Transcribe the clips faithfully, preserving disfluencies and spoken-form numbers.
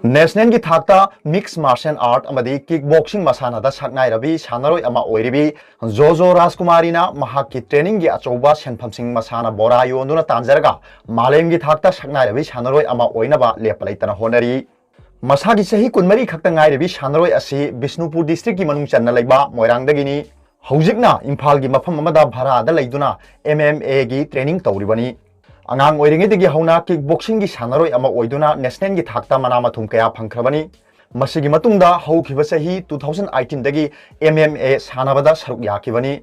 ꯅꯦꯁꯅꯦꯜꯒꯤ ꯊꯥꯛꯇ mix martial art ꯑꯃꯗꯤ ꯀꯤꯛ boxing ꯃꯁꯥꯟꯅꯗ ꯁꯛꯅꯥꯏꯔꯕꯤ ꯁꯥꯟꯅꯔꯣꯏ ꯑꯃ ꯑꯣꯏꯔꯤꯕꯤ ꯖꯣꯖꯣ ꯔꯥꯖꯀꯨꯃꯥꯔꯤꯅ ꯃꯍꯥꯛꯀꯤ ꯇ꯭ꯔꯦꯅꯤꯡꯒꯤ ꯑꯆꯧꯕ ꯁꯦꯟꯐꯝꯁꯤꯡ ꯃꯁꯥꯅ ꯕꯣꯔꯥ ꯌꯣꯟꯗꯨꯅ ꯇꯥꯟꯖꯔꯒ ꯃꯥꯂꯦꯝꯒꯤ ꯊꯥꯛꯇ ꯁꯛꯅꯥꯏꯔꯕꯤ ꯁꯥꯟꯅꯔꯣꯏ ꯑꯃ ꯑꯣꯏꯅꯕ ꯂꯦꯞꯄ ꯂꯩꯇꯅ ꯍꯣꯠꯅꯔꯤ꯫ ꯃꯁꯥꯒꯤ ꯆꯍꯤ ꯀꯨꯟꯃꯔꯤ ꯈꯛꯇ ꯉꯥꯏꯔꯤꯕꯤ ꯁꯥꯟꯅꯔꯣꯏ ꯑꯁꯤ ꯕꯤꯁꯅꯨꯄꯨꯔ ꯗꯤꯁꯇ꯭ꯔꯤꯛꯀꯤ ꯃꯅꯨꯡ ꯆꯟꯅ ꯂꯩꯕ ꯃꯣꯏꯔꯥꯡꯗꯒꯤꯅꯤ꯫ ꯍꯧꯖꯤꯛꯅ ꯏꯝꯐꯥꯜꯒꯤ ꯃꯐꯝ ꯑꯃꯗ ꯚꯔꯥꯗ ꯂꯩꯗꯨꯅ ꯑꯦꯝ ꯑꯦꯝ ꯑꯦꯒꯤ ꯇ꯭ꯔꯦꯅꯤꯡ ꯇꯧꯔꯤꯕꯅꯤ꯫ ꯑꯉꯥꯡ ꯑꯣꯏꯔꯤꯉꯩꯗꯒꯤ ꯍꯧꯅ ꯀꯤꯛ ꯕꯣꯛꯁꯤꯡꯒꯤ ꯁꯥꯟꯅꯔꯣꯏ ꯑꯃ ꯑꯣꯏꯗꯨꯅ ꯅꯦꯁꯅꯦꯜꯒꯤ ꯊꯥꯛꯇ ꯃꯅꯥ ꯃꯊꯨꯝ ꯀꯌꯥ ꯐꯪꯈ꯭ꯔꯕꯅꯤ꯫ ꯃꯁꯤꯒꯤ ꯃꯇꯨꯡꯗ ꯍꯧꯈꯤꯕ ꯆꯍꯤ ꯇꯨ ꯊꯥꯎꯖꯟ ꯑꯩꯠꯇꯤꯟꯗꯒꯤ ꯑꯦꯝ ꯑꯦꯝ ꯑꯦ ꯁꯥꯟꯅꯕꯗ ꯁꯔꯨꯛ ꯌꯥꯈꯤꯕꯅꯤ꯫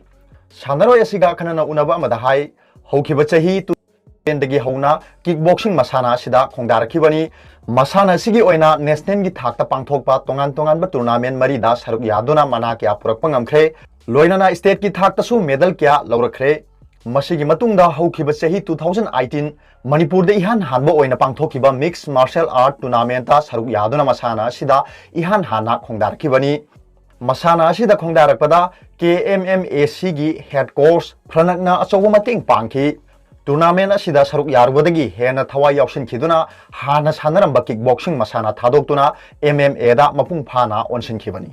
ꯁꯥꯟꯅꯔꯣꯏ ꯑꯁꯤꯒ ꯑꯈꯟꯅꯅ ꯎꯅꯕ ꯑꯃꯗ ꯍꯥꯏ, ꯍꯧꯈꯤꯕ ꯆꯍꯤ ꯇꯨ ꯊꯥꯎꯖꯟ ꯇꯦꯟꯗꯒꯤ ꯍꯧꯅ ꯀꯤꯛ ꯕꯣꯛꯁꯤꯡ ꯃꯁꯥꯟꯅ ꯑꯁꯤꯗ ꯈꯣꯡꯗꯥꯔꯛꯈꯤꯕꯅꯤ꯫ ꯃꯁꯥꯟꯅ ꯑꯁꯤꯒꯤ ꯑꯣꯏꯅ ꯅꯦꯁꯅꯦꯜꯒꯤ ꯊꯥꯛꯇ ꯄꯥꯡꯊꯣꯛꯄ ꯇꯣꯉꯥꯟ ꯇꯣꯉꯥꯟꯕ ꯇꯣꯔꯅꯥꯃꯦꯟ ꯃꯔꯤꯗ ꯁꯔꯨꯛ ꯌꯥꯗꯨꯅ ꯃꯅꯥ ꯀꯌꯥ ꯄꯨꯔꯛꯄ ꯉꯝꯈ꯭ꯔꯦ꯫ ꯂꯣꯏꯅꯅ ꯁ꯭ꯇꯦꯠꯀꯤ ꯊꯥꯛꯇꯁꯨ ꯃꯦꯗꯜ ꯀꯌꯥ ꯂꯧꯔꯛꯈ꯭ꯔꯦ꯫ ꯃꯁꯤꯒꯤ ꯃꯇꯨꯡꯗ ꯍꯧꯈꯤꯕ ꯆꯍꯤ ꯇꯨ ꯊꯥꯎꯖꯟ ꯑꯩꯠꯇꯤꯟ ꯃꯅꯤꯄꯨꯔꯗ ꯏꯍꯥꯟ ꯍꯥꯟꯕ ꯑꯣꯏꯅ ꯄꯥꯡꯊꯣꯛꯈꯤꯕ ꯃꯤꯛꯁ ꯃꯥꯔꯁꯦꯜ ꯑꯥꯔꯠ ꯇꯣꯔꯅꯥꯃꯦꯟꯇ ꯁꯔꯨꯛ ꯌꯥꯗꯨꯅ ꯃꯁꯥꯟꯅ ꯑꯁꯤꯗ ꯏꯍꯥꯟ ꯍꯥꯟꯅ ꯈꯣꯡꯗꯥꯔꯛꯈꯤꯕꯅꯤ꯫ ꯃꯁꯥꯟꯅ ꯑꯁꯤꯗ ꯈꯣꯡꯗꯥꯔꯛꯄꯗ ꯀꯦ ꯑꯦꯝ ꯑꯦꯝ ꯑꯦ ꯁꯤꯒꯤ ꯍꯦꯗ ꯀꯣꯆ ꯐ꯭ꯔꯅꯛꯅ ꯑꯆꯧꯕ ꯃꯇꯦꯡ ꯄꯥꯡꯈꯤ꯫ ꯇꯣꯔꯅꯥꯃꯦꯟ ꯑꯁꯤꯗ ꯁꯔꯨꯛ ꯌꯥꯔꯨꯕꯗꯒꯤ ꯍꯦꯟꯅ ꯊꯋꯥꯏ ꯌꯥꯎꯁꯤꯟꯈꯤꯗꯨꯅ ꯍꯥꯟꯅ ꯁꯥꯟꯅꯔꯝꯕ ꯀꯤꯛ ꯕꯣꯛꯁꯤꯡ ꯃꯁꯥꯟꯅ ꯊꯥꯗꯣꯛꯇꯨꯅ ꯑꯦꯝ ꯑꯦꯝ ꯑꯦꯗ ꯃꯄꯨꯡ ꯐꯥꯅ ꯑꯣꯟꯁꯤꯟꯈꯤꯕꯅꯤ꯫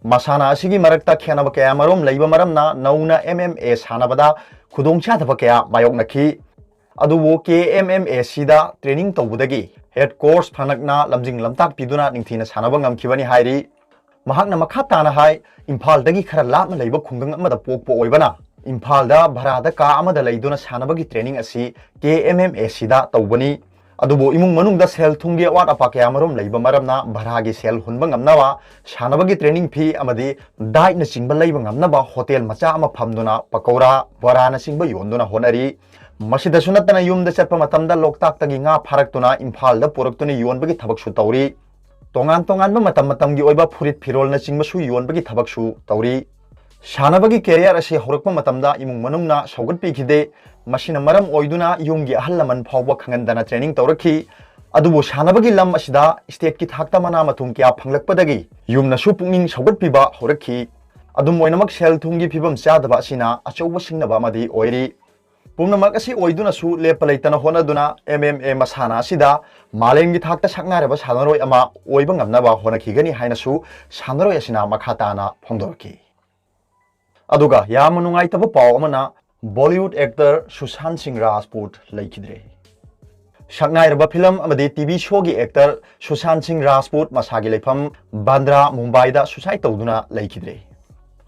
ꯃꯁꯥꯟꯅ ꯑꯁꯤꯒꯤ ꯃꯔꯛꯇ ꯈꯦꯠꯅꯕ ꯀꯌꯥꯃꯔꯨꯝ ꯂꯩꯕ ꯃꯔꯝꯅ ꯅꯧꯅ ꯑꯦꯝ ꯑꯦꯝ ꯑꯦ ꯁꯥꯟꯅꯕꯗ ꯈꯨꯗꯣꯡꯆꯥꯗꯕ ꯀꯌꯥ ꯃꯥꯌꯣꯛꯅꯈꯤ꯫ ꯑꯗꯨꯕꯨ ꯀꯦ ꯑꯦꯝ ꯑꯦꯝ ꯑꯦ ꯁꯤꯗ ꯇ꯭ꯔꯦꯅꯤꯡ ꯇꯧꯕꯗꯒꯤ ꯍꯦꯗ ꯀꯣꯆ ꯐ꯭ꯔꯅꯛꯅ ꯂꯝꯖꯤꯡ ꯂꯝꯇꯥꯛꯄꯤꯗꯨꯅ ꯅꯤꯡꯊꯤꯅ ꯁꯥꯟꯅꯕ ꯉꯝꯈꯤꯕꯅꯤ ꯍꯥꯏꯔꯤ꯫ ꯃꯍꯥꯛꯅ ꯃꯈꯥ ꯇꯥꯅ ꯍꯥꯏ, ꯏꯝꯐꯥꯜꯗꯒꯤ ꯈꯔ ꯂꯥꯞꯅ ꯂꯩꯕ ꯈꯨꯡꯒꯪ ꯑꯃꯗ ꯄꯣꯛꯄ ꯑꯣꯏꯕꯅ ꯏꯝꯐꯥꯜꯗ ꯚꯔꯥꯗ ꯀꯥ ꯑꯃꯗ ꯂꯩꯗꯨꯅ ꯁꯥꯟꯅꯕꯒꯤ ꯇ꯭ꯔꯦꯅꯤꯡ ꯑꯁꯤ ꯀꯦ ꯑꯦꯝ ꯑꯦꯝ ꯑꯦ ꯁꯤꯗ ꯇꯧꯕꯅꯤ꯫ ꯑꯗꯨꯕꯨ ꯏꯃꯨꯡ ꯃꯅꯨꯡꯗ ꯁꯦꯜ ꯊꯨꯝꯒꯤ ꯑꯋꯥꯠ ꯑꯄꯥ ꯀꯌꯥꯃꯔꯨꯝ ꯂꯩꯕ ꯃꯔꯝꯅ ꯚꯔꯥꯒꯤ ꯁꯦꯜ ꯍꯨꯟꯕ ꯉꯝꯅꯕ ꯁꯥꯟꯅꯕꯒꯤ ꯇ꯭ꯔꯦꯅꯤꯡ ꯐꯤ ꯑꯃꯗꯤ ꯗꯥꯏꯠꯅꯆꯤꯡꯕ ꯂꯩꯕ ꯉꯝꯅꯕ ꯍꯣꯇꯦꯜ ꯃꯆꯥ ꯑꯃ ꯐꯝꯗꯨꯅ ꯄꯀꯧꯔꯥ, ꯕꯣꯔꯥꯅꯆꯤꯡꯕ ꯌꯣꯟꯗꯨꯅ ꯍꯣꯠꯅꯔꯤ꯫ ꯃꯁꯤꯗꯁꯨ ꯅꯠꯇꯅ ꯌꯨꯝꯗ ꯆꯠꯄ ꯃꯇꯝꯗ ꯂꯣꯛꯇꯥꯛꯇꯒꯤ ꯉꯥ ꯐꯥꯔꯛꯇꯨꯅ ꯏꯝꯐꯥꯜꯗ ꯄꯨꯔꯛꯇꯨꯅ ꯌꯣꯟꯕꯒꯤ ꯊꯕꯛꯁꯨ ꯇꯧꯔꯤ꯫ ꯇꯣꯉꯥꯟ ꯇꯣꯉꯥꯟꯕ ꯃꯇꯝ ꯃꯇꯝꯒꯤ ꯑꯣꯏꯕ ꯐꯨꯔꯤꯠ ꯐꯤꯔꯣꯜꯅꯆꯤꯡꯕꯁꯨ ꯌꯣꯟꯕꯒꯤ ꯊꯕꯛꯁꯨ ꯇꯧꯔꯤ꯫ ꯁꯥꯟꯅꯕꯒꯤ ꯀꯦꯔꯤꯌꯔ ꯑꯁꯤ ꯍꯧꯔꯛꯄ ꯃꯇꯝꯗ ꯏꯃꯨꯡ ꯃꯅꯨꯡꯅ ꯁꯧꯒꯠꯄꯤꯈꯤꯗꯦ꯫ ꯃꯁꯤꯅ ꯃꯔꯝ ꯑꯣꯏꯗꯨꯅ ꯌꯨꯝꯒꯤ ꯑꯍꯜ ꯂꯃꯟ ꯐꯥꯎꯕ ꯈꯪꯍꯟꯗꯅ ꯇ꯭ꯔꯦꯅꯤꯡ ꯇꯧꯔꯛꯈꯤ꯫ ꯑꯗꯨꯕꯨ ꯁꯥꯟꯅꯕꯒꯤ ꯂꯝ ꯑꯁꯤꯗ ꯁ꯭ꯇꯦꯠꯀꯤ ꯊꯥꯛꯇ ꯃꯅꯥ ꯃꯊꯨꯝ ꯀꯌꯥ ꯐꯪꯂꯛꯄꯗꯒꯤ ꯌꯨꯝꯅꯁꯨ ꯄꯨꯛꯅꯤꯡ ꯁꯧꯒꯠꯄꯤꯕ ꯍꯧꯔꯛꯈꯤ꯫ ꯑꯗꯨꯝ ꯑꯣꯏꯅꯃꯛ, ꯁꯦꯜ ꯊꯨꯝꯒꯤ ꯐꯤꯕꯝ ꯆꯥꯗꯕ ꯑꯁꯤꯅ ꯑꯆꯧꯕ ꯁꯤꯡꯅꯕ ꯑꯃꯗꯤ ꯑꯣꯏꯔꯤ꯫ ꯄꯨꯝꯅꯃꯛ ꯑꯁꯤ ꯑꯣꯏꯗꯨꯅꯁꯨ ꯂꯦꯞꯄ ꯂꯩꯇꯅ ꯍꯣꯠꯅꯗꯨꯅ M M A ꯃꯁꯥꯟꯅ ꯑꯁꯤꯗ ꯃꯥꯂꯦꯝꯒꯤ ꯊꯥꯛꯇ ꯁꯛꯅꯥꯏꯔꯕ ꯁꯥꯟꯅꯔꯣꯏ ꯑꯃ ꯑꯣꯏꯕ ꯉꯝꯅꯕ ꯍꯣꯠꯅꯈꯤꯒꯅꯤ ꯍꯥꯏꯅꯁꯨ ꯁꯥꯟꯅꯔꯣꯏ ꯑꯁꯤꯅ ꯃꯈꯥ ꯇꯥꯅ ꯐꯣꯡꯗꯣꯔꯛꯈꯤ꯫ ꯑꯗꯨꯒ ꯌꯥꯝꯅ ꯅꯨꯡꯉꯥꯏꯇꯕ ꯄꯥꯎ ꯑꯃꯅ, Bollywood actor ꯁꯨꯁꯥꯟ ꯁꯤꯡ ꯔꯥꯖꯄꯨꯠ ꯂꯩꯈꯤꯗ꯭ꯔꯦ꯫ ꯁꯛꯅꯥꯏꯔꯕ ꯐꯤꯂꯝ ꯑꯃꯗꯤ T V showꯒꯤ actor ꯁꯨꯁꯥꯟ ꯁꯤꯡ ꯔꯥꯖꯄꯨꯠ ꯃꯁꯥꯒꯤ ꯂꯩꯐꯝ ꯕꯥꯟꯗ꯭ꯔꯥ ꯃꯨꯝꯕꯥꯏꯗ suicide ꯇꯧꯗꯨꯅ ꯂꯩꯈꯤꯗ꯭ꯔꯦ꯫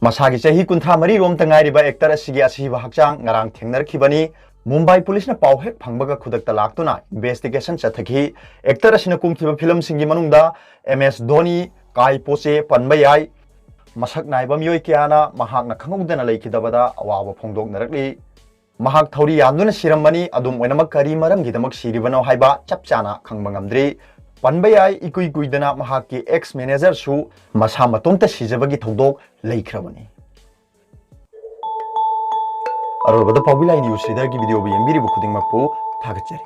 ꯃꯁꯥꯒꯤ ꯆꯍꯤ ꯀꯨꯟꯊ꯭ꯔꯥ ꯃꯔꯤ ꯔꯣꯝꯇ ꯉꯥꯏꯔꯤꯕ actor ꯑꯁꯤꯒꯤ ꯑꯁꯤꯕ ꯍꯛꯆꯥꯡ ꯉꯔꯥꯡ ꯊꯦꯡꯅꯔꯛꯈꯤꯕꯅꯤ꯫ ꯃꯨꯝꯕꯥꯏ ꯄꯨꯂꯤꯁꯅ ꯄꯥꯎ ꯍꯦꯛ ꯐꯪꯕꯒ ꯈꯨꯗꯛꯇ ꯂꯥꯛꯇꯨꯅ investigation ꯆꯠꯊꯈꯤ꯫ Actor ꯑꯁꯤꯅ ꯀꯨꯝꯈꯤꯕ ꯐꯤꯂꯝꯁꯤꯡꯒꯤ ꯃꯅꯨꯡꯗ M S Dhoni, ꯀꯥꯏ ꯄꯣꯆꯦ ꯄꯟꯕ ꯌꯥꯏ꯫ ꯃꯁꯛ ꯅꯥꯏꯕ ꯃꯤꯑꯣꯏ ꯀꯌꯥꯅ ꯃꯍꯥꯛꯅ ꯈꯪꯍꯧꯗꯅ ꯂꯩꯈꯤꯗꯕꯗ ꯑꯋꯥꯕ ꯐꯣꯡꯗꯣꯛꯅꯔꯛꯂꯤ꯫ ꯃꯍꯥꯛ ꯊꯧꯔꯤ ꯌꯥꯟꯗꯨꯅ ꯁꯤꯔꯝꯕꯅꯤ꯫ ꯑꯗꯨꯝ ꯑꯣꯏꯅꯃꯛ ꯀꯔꯤ ꯃꯔꯝꯒꯤꯗꯃꯛ ꯁꯤꯔꯤꯕꯅꯣ ꯍꯥꯏꯕ ꯆꯞ ꯆꯥꯅ ꯈꯪꯕ ꯉꯝꯗ꯭ꯔꯤ꯫ ꯄꯟꯕ ꯌꯥꯏ, ꯏꯀꯨꯏ ꯀꯨꯏꯗꯅ ꯃꯍꯥꯛꯀꯤ ex managerꯁꯨ ꯃꯁꯥ ꯃꯇꯣꯝꯇ ꯁꯤꯖꯕꯒꯤ ꯊꯧꯗꯣꯛ ꯂꯩꯈ꯭ꯔꯕꯅꯤ꯫ ꯑꯔꯣꯏꯕꯗ ꯄꯥꯎꯕꯤ ꯂꯥꯏ news readerꯒꯤ videoꯕꯨ ꯌꯦꯡꯕꯤꯔꯤꯕ ꯈꯨꯗꯤꯡꯃꯛꯄꯨ ꯊꯥꯒꯠꯆꯔꯤ꯫